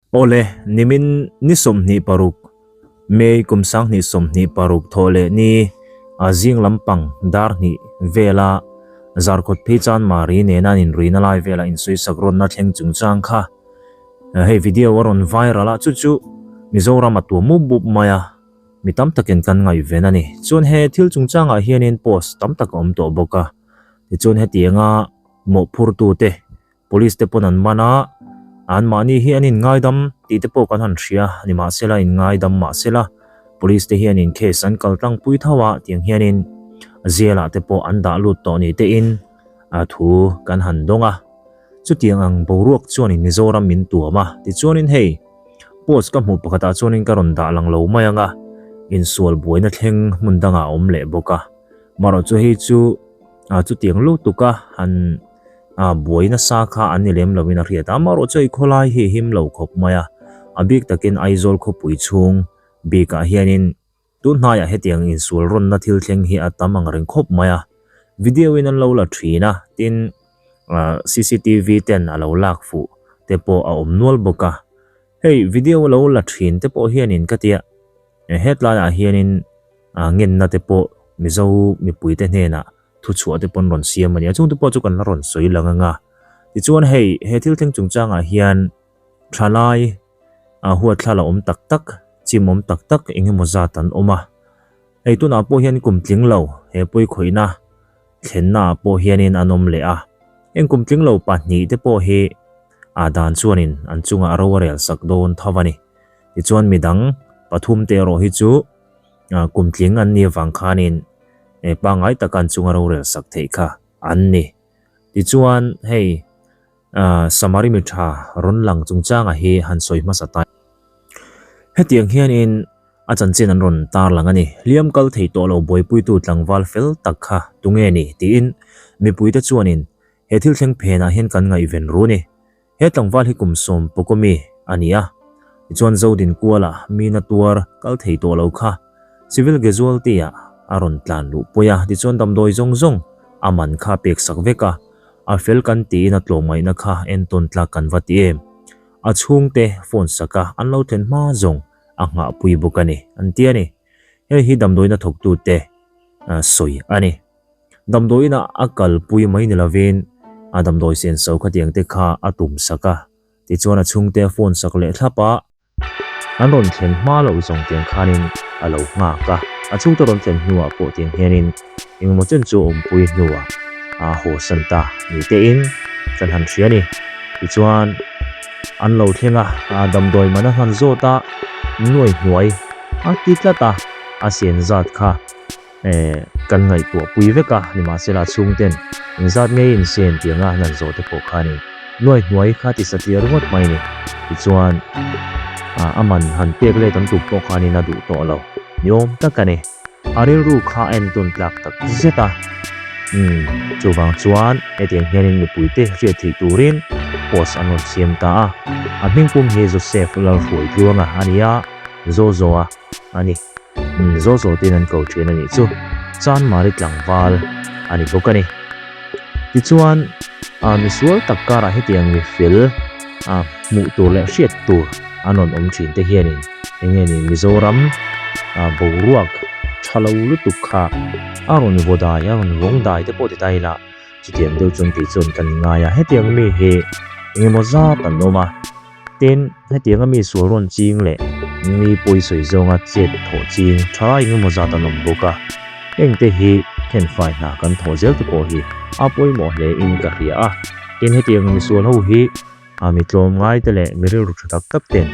Awle, nimin ni 26 May kum 2026 thawh leh ni a zing lampang dar hnih vela Zarkawt phei chan Mari nena an inruina lai vela insawisak rawnna thleng chungchang kha hei video a rawn viral a, chu chu Mizoram a tuam mup mup mai a, mi tam takin kan ngaihven a ni. Chuan he thil chungchangah hianin post tam tak a awm tawh bawk a, tichuan hetianga mawhphurtute Police te pawn an man a, an mahni hi an inngaidam tih te pawh kan han hria, nimahsela inngaidam mahsela Police te hianin case an kal tlangpui tho a, tiang hianin jail ah te pawh an dah lut tawh ni tein thu kan han dawng a. Chutiang ang boruak chuanin Mizoram min tuam a, tichuanin hei post ka hmuh pakhatah chuanin ka rawn dah lang lo mai ang a, insual buaina thleng hmun dangah a awm leh bawk a, marawh chu hei chu chutiang lutuk a han A buai nasa kha an ni lem loin a hriat a, amaherawh chu hei khawlai hi a him lo khawp mai a, a bik takin Aizawl khawpui chhung bikah hianin tun hnaiah hetiang insual rawnna thil thleng hi a tam ang reng khawp mai a, video in an lo la thin a, tin cctv ten a lo lak fuh te pawh a awm nual bawk a, hei video lo la thin te pawh hianin ka tia hetlaiah hianin ngenna te pawh Mizo mipuite hnenah thuchhuah te pawn rawn siam a ni a, chungte pawh chu kan la rawn sawi lang ang a. Tichuan hei, he thil thleng chungchangah hian thalai a huatthla la awm tak tak, chim awm tak tak eng emaw zat an awm a. Hei tunah pawh hian kum tling lo he pawikhawihna thlenna ah pawh hianin an awm leh a. Heng kum tling lo pahnih te pawh hi a dan chuanin an chungah ro a rel sak dawn tho a ni. Tichuan midang pathum te erawh hi chu Kum tling an nih avang khanin pangngai taka an chunga rorel sak theih kha an ni. Tichuan hei Samari mi tha rawn lang chungchanga hi han sawi hmasa ta. Hetiang hianin a chanchin an rawn tar lang a ni. Hliam kal thei tawh lo buaipuitu tlangval fel tak kha tunge ni tiin mipuite chuanin he thil thleng phenah hian kan ngaihven ru ni. He tlangval hi kum sawm pawk ami a ni a, tichuan Zodin kuala mina tuar kal thei tawh lo kha Civil Casualty ah a rawn tlan luh pawi a, tichuan damdawi zawng zawng a man kha a pek sak vek a, a fel kan tiin a tlawmngaihna kha entawn tlak kan va ti em. A chhungte phone sak a an lo thlen hma zawng a nghahpui bawk a ni, an ti a ni. Hei hi damdawina thawktute sawi a ni. Damdawiin ah a kalpui mai ni lovin a damdawi senso khatiang te kha a tum sak a, tichuan a chhungte a phone sak leh thlap a, an rawn thlen hma loh zawng tiang khanin a lo nghak a, a chhungte rawn thlen hnuah pawh tiang hianin engemaw chen chu a awmpui hnuah a haw san ta ni tein kan han hria a ni. Tichuan an lo thleng a, damdawi man a hlan zawt a, nuai hnuai a ti tlat a, a sen zat kha. Eh, kan ngaihtuah pui vek a, nimahsela chhungten engzat ngei in sen tih anga nan zawh te pawh khanin nuai hnuai kha ti satliah ringawt mai ni. Tichuan, a man han pek let an tum pawh khanin a duh tawh lo ni awm tak a ni. A rilru kha a entawn tlak tak zet a. Umm, chuvang chuan hetiang hianin mipuite hriat theih turin post an rawn siam ta a. A hmingpum hi Joseph Lalhruaitluanga a ni a, Zozoa a ni. Zawh zawh ten an ko thin a nih chu. Chanmari tlangval a ni bawk a ni. Tichuan, misual tak karah hetiang mi fel hmuh tur leh hriat tur an rawn awm thin te hianin eng nge ni Mizoram boruak tha lo lutuk kha a rawn vaw dai, a rawn vawng dai te pawh ti ta ila chutiang deuh chuan kei chuan kan ngai a. Hetiang mi hi eng emaw zat an awm a. Tin, hetianga mi sual rawn ching leh mi pawi sawi zawnga chet thawh ching tha engemaw zat an awm bawk a, hengte hi thenfai hna kan thawh zel te pawh hi a pawimawh hle in ka hria a. Tin, hetianga mi sual ho hi mi tlawm ngai te leh mi rilru tha tak tak ten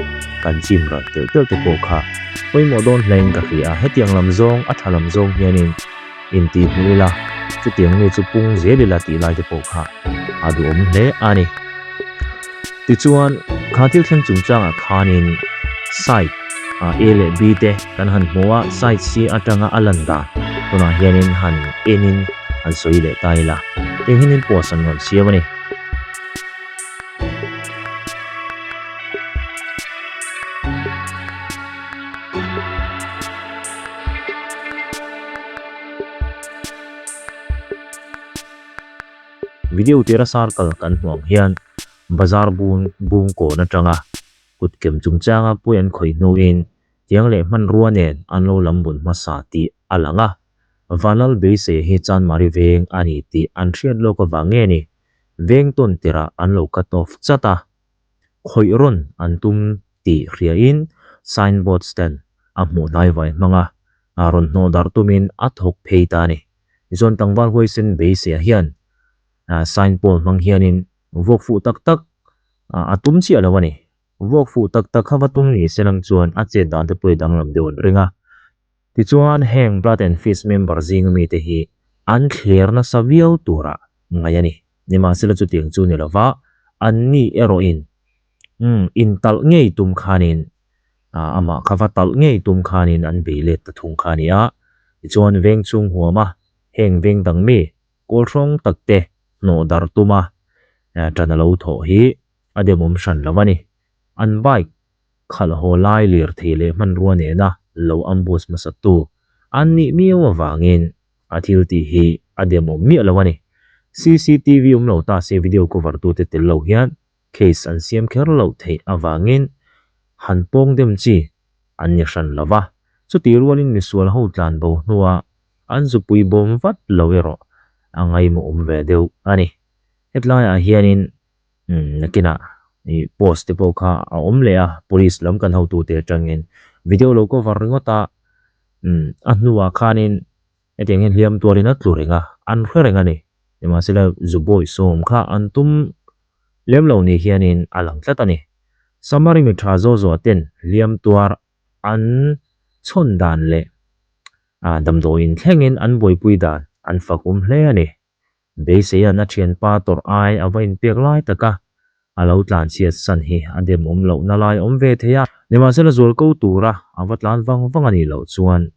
kan chim ral telh telh te pawh kha pawimawh dawn hle in ka hria a. Hetiang lam zawng, a tha lam zawng hianin intih hmuh ila, chutiang mi chu pung zel ila tih lai te pawh kha a duhawm hle a ni. Tichuan, kha thil thleng chungchangah khanin side A leh B te kan han hmu a, side C atanga a lan dan tunah hianin han enin han sawi leh ta ila, tiang hianin post an rawn siam a ni. Video tira circle kan hmuh ang hian bazar bung bung kawn atanga. Kutkem chungchanga pawi an khawih hnuin tiang leh hmanrua nen an lo lam bun hmasa tih a lang a. Vanlal beisei hi Chanmari veng a ni tih an hriat lawk avang nge ni, veng tawn tirah an lo cut off chat a. Khawih rawn an tum tih hriain signboard stand a hmuh hnai vai hmang a, rawn hnawh darh tumin a thawk phei ta a ni. Tichuan tlangval huaisen beiseiah hian sign pole hmang hianin vuak fuh tak tak a tum chiah lo a ni. Vuak fuh tak tak kha va tum ni se lang chuan a chet dan te pawh hi danglam deuh an ring a. Tichuan heng Blood and Fist member zinga mite hi an thler nasa viau turah ngaih a ni. Nimahsela chutiang chu ni lova, anni erawhin umm intalh ngei tum khanin amah kha va talh ngei tum khanin an bei let ta thung kha a ni a. Tichuan veng chhung huama heng veng dang mi kawl hrawng tak te hnawh darh tuma ṭan a lo thawh hi a demawm hran lo a ni. An bike khalh haw lai lirthei leh hmanrua nena lo ambush hmasattu an nih miau avangin a thil tih hi a demawm miah lo a ni. CCTV awm lo ta se video cover tute tel lo hian case an siam kher loh theih avangin han pawng dem chi an ni hran lo va, chutih rualin misual ho tlan bo hnua an zupui bawm vat lo erawh a ngaimawh awm ve deuh a ni. Hetlaiah hianin nakinah ih post te pawh kha a awm leh a, police lam kan hotute atangin video lo cover ringawt a, a hnuah khanin hetiang hian hliam tuarin a tlu reng a, an hre reng a ni. Nimahsela Zubawi sawm kha an tum lem lo ni hianin a lang tlat a ni. Samari mi tha zaw zaw ten hliam tuar an chhawn dan leh damdawiin thlengin an buaipui dan an fak awm hle a ni. Beiseia'n a thianpa tawrh ai a va inpek lai taka a lo tlanchhiat san hi a demawm lohna lai awm ve thei a. Nimahsela zualko tura a va tlan vang vang a nih loh chuan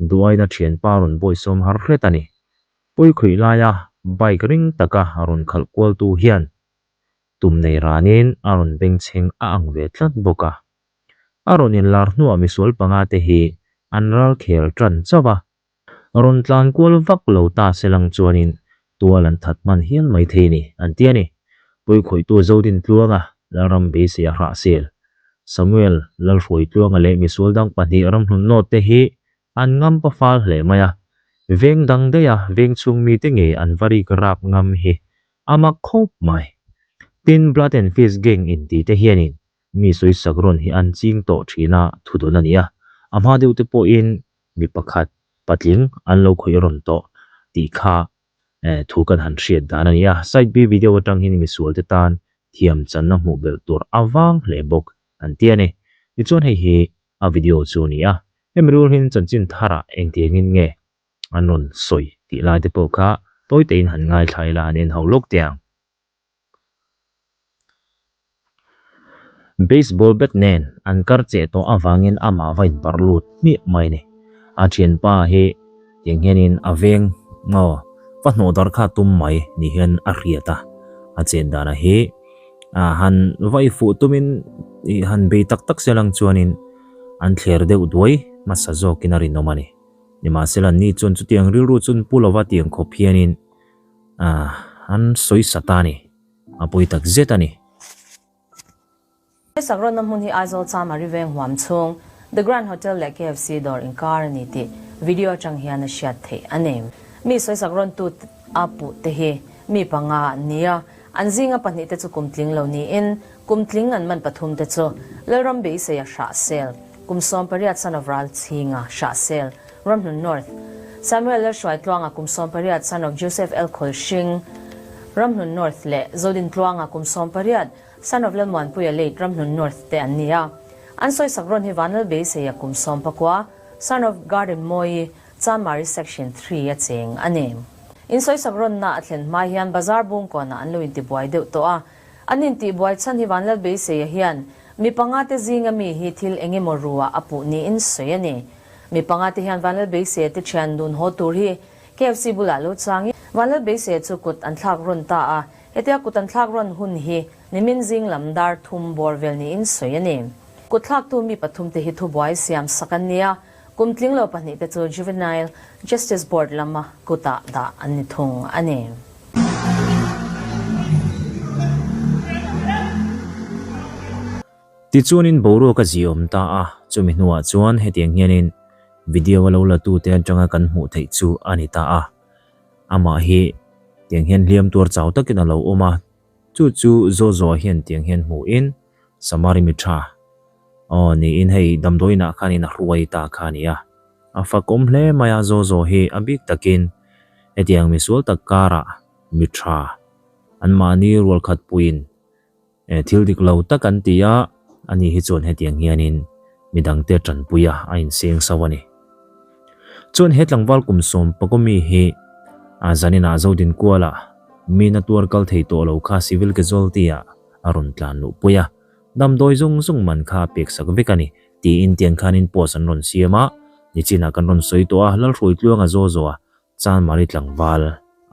duaina thianpa rawn bawisawm har hret a ni. Pawikhawih laia bike ring taka rawn khalh kualtu hian tum nei ranin a rawn bengchheng a ang ve tlat bawk a. A rawn inlar hnuah misual panga te hi an ralkhel tan chauh a. Rawn tlan kual vak lo ta se lang chuanin tual an that hman hial mai thei ni, an ti a ni. Puikhawihtu Zodin Tluanga, Lalram Beisei a hrah sel. Samuel Lalhruai Tluanga leh misual dang pahnih ramhlun nawt te hi an ngam pa fal hle mai a. Veng dang daiha veng chhung mite ngei an va rik rap ngam hi a mak khawp mai. Tin, Blood and Fist Gang inti te hianin mi sawisak rawn hi an ching tawh thin a, thudawn a ni a. A hma deuh te pawhin mi pakhat patling an lo khawih rawn tawh tih kha thu kan han hriat dan a ni a. Side B video atang hian misual te tan thiam channa hmuh belh tur a vang hle bawk an ti a ni. Tichuan hei hi a video chu a ni a. Hemi rul hian chanchin tharah engtiangin nge an rawn sawi tih lai te pawh kha tawi tein han ngaithla ila an en ho lawk teh ang. Baseball bat nen an kar cheh tawh avangin amah va inbarh lut hmiah mai a ni. A thianpa hi tiang hianin a veng aw va hnawh dar kha tum mai ni hian a hriat a, a chet danah hi a han va i fuh tumin ih han bei tak tak se lang chuanin an thler deuh duai hmasa zawkin a rinawm a ni. Nimahsela ni chuan chutiang rilru chu an pu lova tiang khawp hianin Ah, an sawi sa ta a ni. A pawi tak zet a ni. He sakrawtna hmun hi Aizawl Chamari veng huam chhung The Grand Hotel leh KFC dawr inkar a ni tih video atang hian a hriat theih a ni. Mi sawi sakrawntu a puh te hi mi panga an ni a, an zinga pahnihte chu kum tling lo niin kum tling an man pathum te chu Lalram Beiseia Hrahsel, Kum 18 son of Ralchhinga, Hrahsel, Ramhlun North, Samuel Lalhruaitluanga kum 18 son of Joseph L Khawlhring, Ramhlun North leh Zodintluanga kum 18 son of Lalmuanpuia Late Ramhlun North te an ni a. An sawisak rawn hi Vanlal Beiseia kum 19 son of Garden Mawi, Chanmari Section 3 a cheng a ni. In sawisak rawnna a thlen hma hian Bazar Bungkawnah an lo intibuai deuh tawh a. An intihbuai chhan hi Vanlal Beiseia hian Mi panga te zinga mi hi thil eng emaw ruah a puh niin sawi a ni. Mi panga te hian Vanlal Beiseia te thian dun haw tur hi KFC bulah lo changin Vanlal Beiseia chu kut an thlak rawn ta a, hetia kut an thlak rawn hun hi nimin zing lam dar thum bawr vel niin sawi a ni. Kut thlaktu mi pathum te hi thubuai siam sak an ni a, kum tling lo pahnih te chu Juvenile Justice Board lama kutah dah an ni thung a ni. Tichuanin boruak a ziawm ta a, chumi hnuah chuan hetiang hianin video a lo la tute atanga kan hmuh theih chu a ni ta a. Amah hi tiang hian hliam tuar chau takin a lo awm a, chu chu Zozoa hian tiang hian hmuhin Samari mi tha aw niin hei damdawiinah khanin a hruai ta kha a ni a. A fakawm hle mai a, Zozo hi a bik takin hetiang misual tak karah mi tha anmahni rualkhatpuiin Thil dik lo tak an ti a, ani hi chuan hetiang hianin midangte tanpui a, a inseng sauh a ni. Chuan he tlangval kum sawm Pakomi hi zaninah Zodinkuala mi na tuar kal thei tawh lo kha civil casualty ah a rawn tlan luh pui a, damdawi zung zung man kha a peksak vek a ni tiin tiang khanin post an rawn siam a, nichinah kan rawn sawi tawh a, Lalhruaitluanga zaw zaw a Chanmari tlangval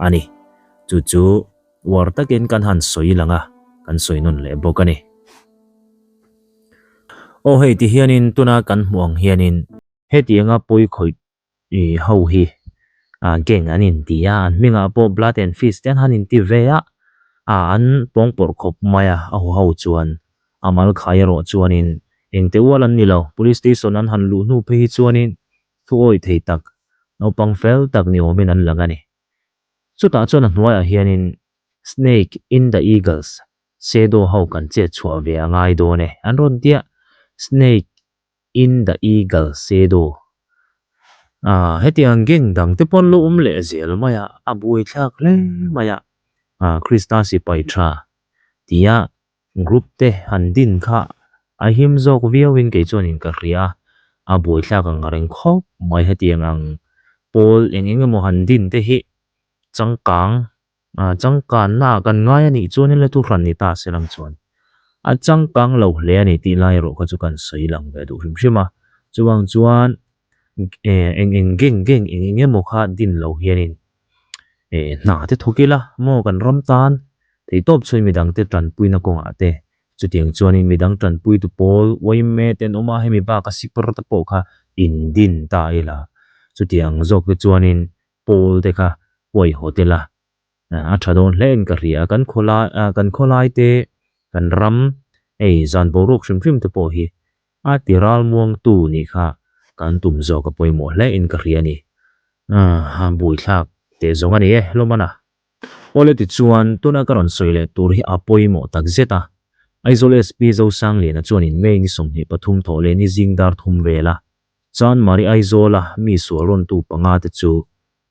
a ni. Chu chu uar takin kan han sawi lang a, kan sawi nawn leh bawk a ni. Aw hei ti hianin tuna kan hmuh ang hianin hetianga pawi khawih ho hi gang an inti a, an hmingah pawh Blood and Fist te an han inti ve a, an pawngpawrh khawp mai a, a huho chuan a mal khai erawh chuanin engte ual an ni lo, Police Station an han luh hnu phei hi chuanin Thu awih thei tak, naupang fel tak ni awmin an lang a ni. Chutah chuan a hnuaiah hianin Snake in the Eagles, Shadow ho kan chet chhuah ve a ngai dawn e an rawn tia, Snake in the Eagle Shadow. Ah, hetiang gang dang te pawh an lo awm leh zel mai a, a buaithlak hle mai a, ah Krista sipai tha tia Group te han din kha a him zawk viau in kei chuan in ka hria a, a buaithlak ang reng khawp mai hetiang ang pawl eng eng emaw han din te hi changkang ah changkanna ah kan ngai a nih chuan in la thu hran ni ta se lang chuan a changkang lo hle a ni tih lai erawh kha chu kan sawi lang ve duh hrim hrim a, chuvang chuan eng eng geng geng eng eng emaw kha din lo hianin hna te thawk ila maw kan ram tan Theihtawp chhui midangte tanpuina kawngah te, chutiang chuanin midang tanpuitu pawl uaime te an awm a, hemi baka sipar te pawh kha indin ta ila, chutiang zawk te chuanin pawl te kha huaihawt ila a tha dawn hle in ka hria. Kan khawlai kan khawlai te, kan ram hei zan boruak hrim hrim te pawh hi a ti ralmuangtu nih kha kan tum zawk a pawimawh hle in ka hria a ni. A buaithlak teh zawng a ni e, Lawmana. Awle tichuan, tuna ka rawn sawi leh tur hi a pawimawh tak zet a. Aizawl SP Zosangliana chuan in May ni 23 thawh leh ni zing dar thum vela Chanmari Aizawla mi sual rawntu panga te chu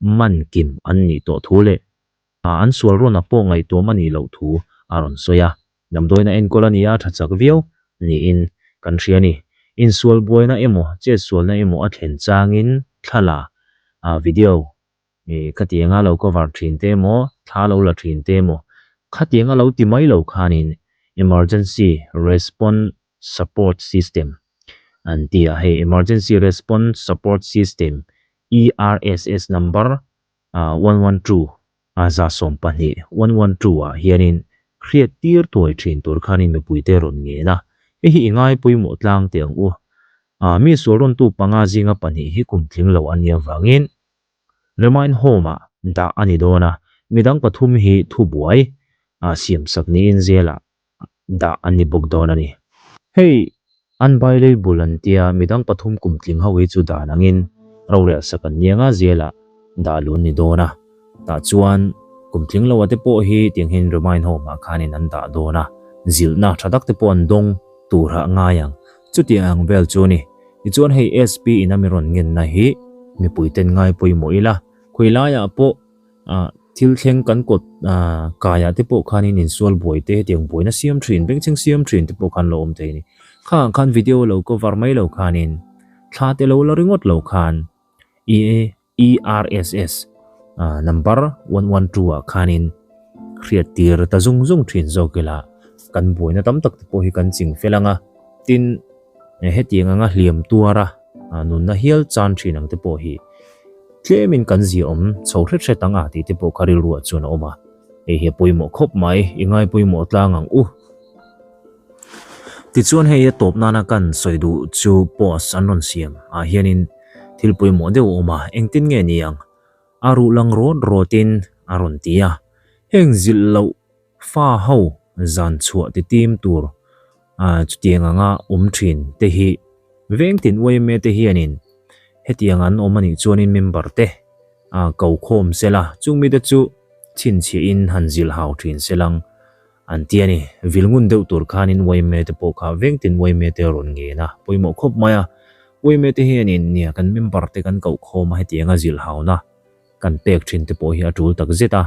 man kim an nih tawh thu leh an sual rawn a pawh ngaihtuam a nih loh thu a rawn sawi a. Damdawiin a enkawl a ni a, tha chak viau niin kan hria a ni. Insual buaina emaw, chetsualna emaw a thlen changin thla la video Ih, khatianga lo cover thin te emaw, thla lo la thin te emaw, khatianga lo ti mai lo khanin Emergency Response Support System an ti a, hei Emergency Response Support System, ERSS, number 112, 112, 112 ah hianin hriat tir tuai thin tur khanin mipuite rawn ngen a, hei hi i ngai pawimawh tlang teh ang u. Mi sual rawntu panga zinga pahnih hi kum tling lo an nih avangin Remind Home-ah dah a ni dawn a, midang pathum hi thubuai siamsak niin zelah dah an ni bawk dawn a ni. Hei an bailei bul an tia midang pathum kum tling ho hi chu dan angin rorel sak an ni anga zelah dah luh an ni dawn a, tah chuan kum tling loa te pawh hi tiang hian Remind Home-ah khanin an dah dawn a, zilhna tha tak te pawh an dawng turah ngai ang. Chutiang ang vel chu a ni. Tichuan hei SP in a mi rawn ngenna hi mipui ten ngai pawimawh ila, khawi laiah pawh thil thleng kan kawt kaiah te pawh khanin insual buai te hetiang buaina siam thin, bengchheng siam thin te pawh khan lo awm thei a ni. Khangah khan video lo cover mai lo khanin thla te lo la ringawt lo khan ERSS number 112 ah khanin hriat tir ta zung zung thin zawk ila kan buaina tam tak te pawh hi kan ching fel ang a, tin hetiang anga hliam tuara nunna hial chan thin ang te pawh hi tlemin kan ziaawm chho hret hret ang a tih te pawh kha rilruah chuan a awm a, hei hi a pawimawh khawp mai, i ngai pawimawh tlang ang u. Tichuan hei a tawp nana kan sawi duh chu post an rawn siam ah hianin thil pawimawh deuh a awm a, engtin nge ni ang? A ruh lang rawt rawtin a rawn ti a, heng zilh loh fa ho zan chhuah ti tim tur. Chutiang anga awm thin te hi veng tin yma te hianin hetiang an awm anih chuanin member te ko khawm sela chung mite chu chhinchhiahin han zilh hau thin selang an ti a ni. Vil ngun deuh tur khanin yma te pawh kha veng tin yma te rawn ngen a pawimawh khawp mai a. Yma te hianin nia kan member te kan koh khawm a hetianga zilh hauna kan pek thin te pawh hi a tul tak zet a.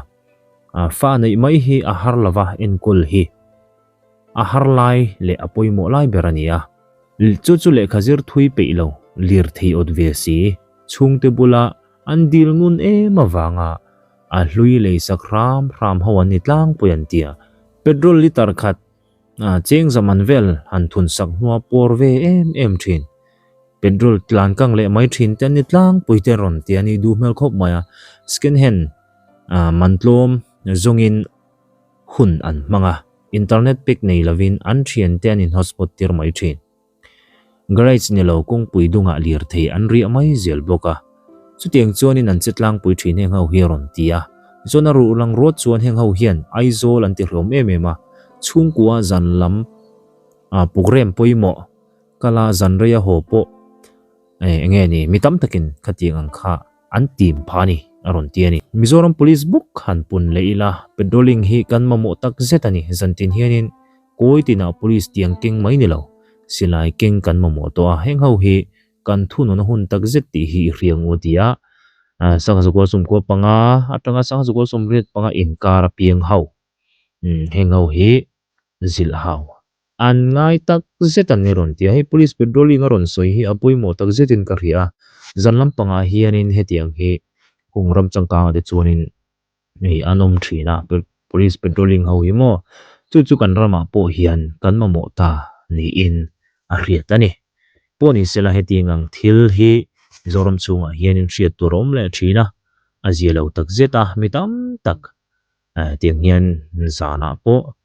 Fa neih mai hi a har lova enkawl hi. A har lai leh a pawimawh lai ber a ni a. Chu chu lehkha zir thui peih lo, lirthei awt ve si, chhungte bula an dil ngun em avanga a hlui lei sak hram hram ho an ni tlangpui an ti a. Petrol litre khat cheng zaman vel han thun sak hnua pawr ve em em thin. Petrol tlan kang leh mai thin te an ni tlangpui te rawn ti a ni duh hmel khawp mai a. Second hand man tlawm zawngin hun an hmang a, internet pack nei lovin an thiante an in hotspot tir mai thin. Garage ni lo kawngpui dungah lirthei an riah mai zel bawk a, chutiang chuanin an che tlangpui thin heng ho hi a rawn ti a, tichuan a ruh lang ruat chuan heng ho hian Aizawl an ti hlawm em em a, chhungkua zan lam ah program pawimawh kala zan rei a haw pawh eng nge ni mi tam takin khatiang ang kha an tim pha a ni a rawn ti a ni. Mizoram Police bawk han pun leh ila patrolling hi kan mamawh tak zet a ni. Zantin hianin kawi tinah police tiang keng mai ni lo, silai keng kan mamawh tawh a, heng ho hi kan thununa hun tak zet tih hi i hriang u ti a, Sangha Zakua Sumkua panga atanga Sangha Zakua Sawmriat panga inkar a piang ho, heng ho hi zilh hau An ngai tak zet an ni rawn ti a, hei police patrolling a rawn sawi hi a pawimawh tak zetin ka hria a, zan lampangah hianin hetiang hi kung ram changkangah te chuanin hei an awm thin a, police patrolling ho hi maw chu chu kan ramah pawh hian kan mamawh ta niin a hriat a ni. Pawh ni sela hetiang ang thil hi Mizoram chhungah hianin hriat tur a awm leh thin a, a zia lo tak zet a, mi tam tak tiang hian zanah pawh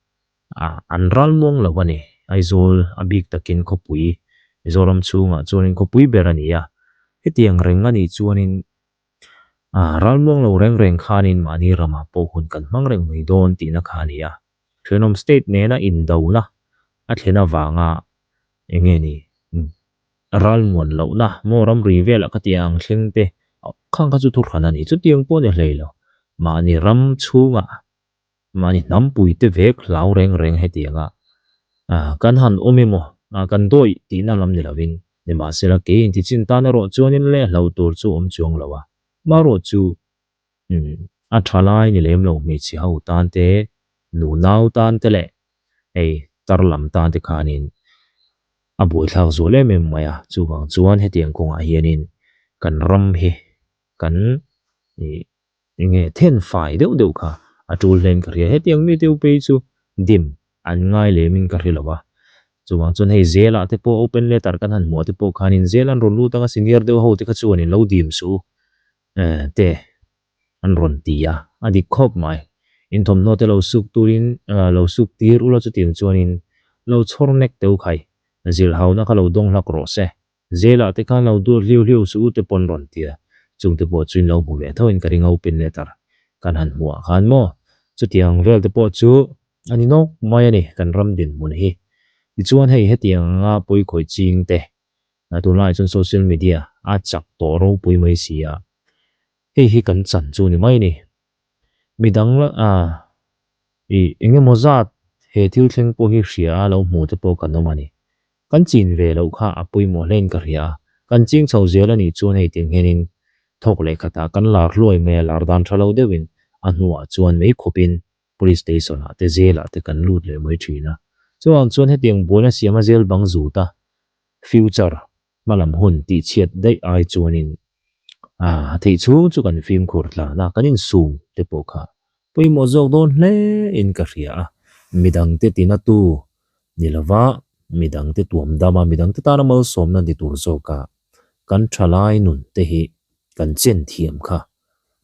An ral muang lo a ni. Aizawl a bik takin khawpui Mizoram chhungah chuanin khawpui ber a ni a. Hetiang reng a nih chuanin ral muang lo reng reng khanin mahni ramah pawh hun kan hmang reng mai dawn tihna kha a ni a. Thenawm state nena indona a thlen avanga eng nge ni ral muan lohna maw ramri velah ka tia ang thleng te khang kha chu thuhran a ni. Chutiang pawh a ni hlei lo. Mahni ram chhungah Mahni hnampui te vek hlau reng reng hetianga kan han awm emaw kan dawih tihna lam ni lovin, nimahsela kei intichin tan erawh chuanin leh hlo tur chu awm chuang lo a, marawh chu a tha lai ni lem lo hmeichhe ho tan te, nu nau tan te leh hei tar lam tan te khanin a buaithlak zual em em mai a, chuvang chuan hetiang kawngah hianin kan ram hi kan Enge then fai deuh deuh kha a tul hlein ka hria. Hetiang mi deuh phei chu dim an ngai lemin ka hre lo a. Chuvang chuan hei zelah te pawh open letter kan han hmuh te pawh khanin zel an rawn lut anga senior deuh ho te kha chuan in lo dim suh u te an rawn ti a, a dik khawp mai. In thawmhnaw te lo suk turin lo suk tir ula chutiang chuanin lo chhawr nek teuh khai. Zilhauna kha lo dawng hlak rawh se. Zelah te khan lo duat hliu hliu suh u te pawn rawn ti a, chung te pawh chu in lo hmu ve tho in ka ring open letter kan han hmuh ah khan maw chutiang vel te pawh chu a ni nawk mai a ni kan ram dinhmun hi. Tichuan hei hetiang anga pawikhawih ching te tunlai chuan social media a chak tawh ropui mai si a, hei hi kan chan chu ni mai a ni. Midang a ih eng emaw zat he thil thleng pawh hi hria a lo hmuh te pawh kan awm a ni. Kan chin ve loh kha a pawimawh hlein ka hria a, kan ching chho zel a nih chuan hei tiang hianin thawk leh khatah kan lar hluai mai a, lar dan tha lo deuhin a hnuah chuan mei khawpin Police station ah te jail ah te kan lut leh mai thin a. Chuvang chuan hetiang buaina siam a jail bang zut a, future hmalam hun tihchhiat daih ai chuanin a theih chhung chu kan fimkhur tlan a, kan insum te pawh kha pawimawh zawk dawn hle in ka hria a, midangte tinatu ni lova midangte tuam dam a, midangte tana malsawmna ni tur zawka kan thalai nun te hi kan chen thiam kha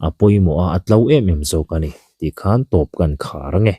a pawimawh a, a tlo em em zawk a ni tih khan tawp kan khar ange.